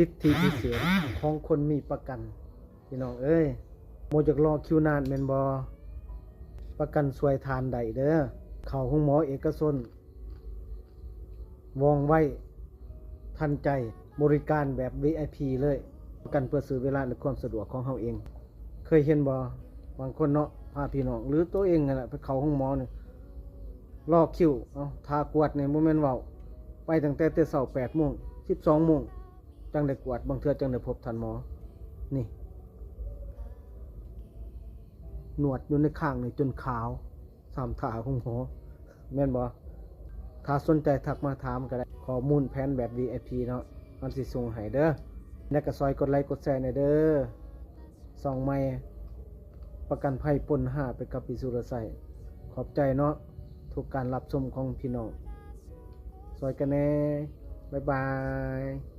ສິດທິພິເສດຂອງຄົນມີປະກັນ ພີ່ນ້ອງເອີຍ. ບໍ່ຢາກລໍຄິວນານແມ່ນບໍ່? ປະກັນຊ່ວຍທ່ານໄດ້ເດີ້. ເຂົ້າໂຮງໝໍເອກກະຊົນ ວ່ອງໄວ ທັນໃຈ, ບໍລິການແບບ ວີໄອພີ ເລີຍ. ປະກັນເພື່ອຊື້ເວລາ ແລະ ຄວາມສະດວກຂອງເຮົາເອງ. ເຄີຍເຫັນບໍ່? ບາງຄົນເນາະ ພາພີ່ນ້ອງ ຫຼື ໂຕເອງນັ້ນແຫຼະ ໄປເຂົ້າໂຮງໝໍນີ້ ລໍຄິວ. ເອົ້າ ຖ້າກວດນີ້ບໍ່ແມ່ນເວົ້າ, ໄປຕັ້ງແຕ່ແຕ່ເຊົ້າ ແປດໂມງ ສິບສອງໂມງ ຈັ່ງໄດ້ກວດ, ບາງເທື່ອຈັ່ງໄດ້ພົບທ່ານໝໍ. ນີ້ ໜວດຢູ່ໃນຄາງນີ້ຈົນຂາວ ຊາມທ່າໂຮງໝໍ ແມ່ນບໍ່? ຖ້າສົນໃຈທັກມາຖາມກໍໄດ້. ຂໍ້ມູນແຜນແບບ ວີໄອພີ ເນາະ ມັນຊິສົ່ງໃຫ້ເດີ້. ແລ້ວກໍຊ່ອຍກົດໄລກົດແຊແດ່ເດີ້. ຊ່ອງໃໝ່ ປະກັນໄພປົນຫ້າ ໄປກັບພີ່ສຸລະໄຊ. ຂອບໃຈເນາະ ທຸກການຮັບຊົມຂອງພີ່ນ້ອງ. ຊ່ອຍກັນແດ່. ບາຍບາຍ.